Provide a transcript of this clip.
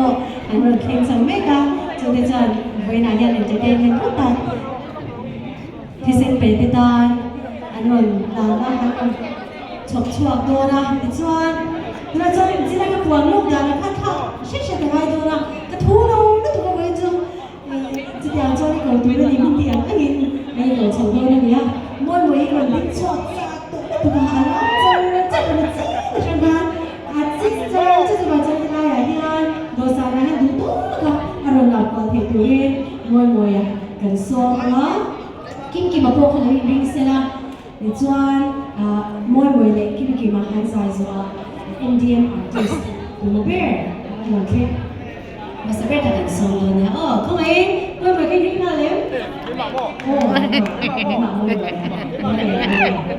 pawh an rawn thleng chho mek a, chute chuan vawiinah hian entertainment hlu tak thisen pe te tan an rawn hlan a, an rawn chhawp chhuak dawn a. Tichuan, tunah chuan engtin a ka puan lawk dan a kha thlak hret hret a ngai dawn a, ka thu lo lutuk a vawiin chu. Chutiang chuan i ko tuin a ni min tih ang angin a inlo chho dawn a nia. Mawi mawi i rawn ding chhuak chak tawh lutuk a, a lam char char rawn a ching aṭang khan a ching char char chuvang chuan helaiah hian dawhsanah hian duh tawk a a rawn lak kual theih turin mawi mawia kan sawm ang a. Kimkima pawh kha lo inring sela tichuan mawi mawi leh Kimkima an zai zawhah MDM artist tumaw ber a rawn thleng. Hmasa ber kha kan sawm dawn nia aw khawngaih mawi mawi ka inring nghal em? Aw mawi mawi mawi.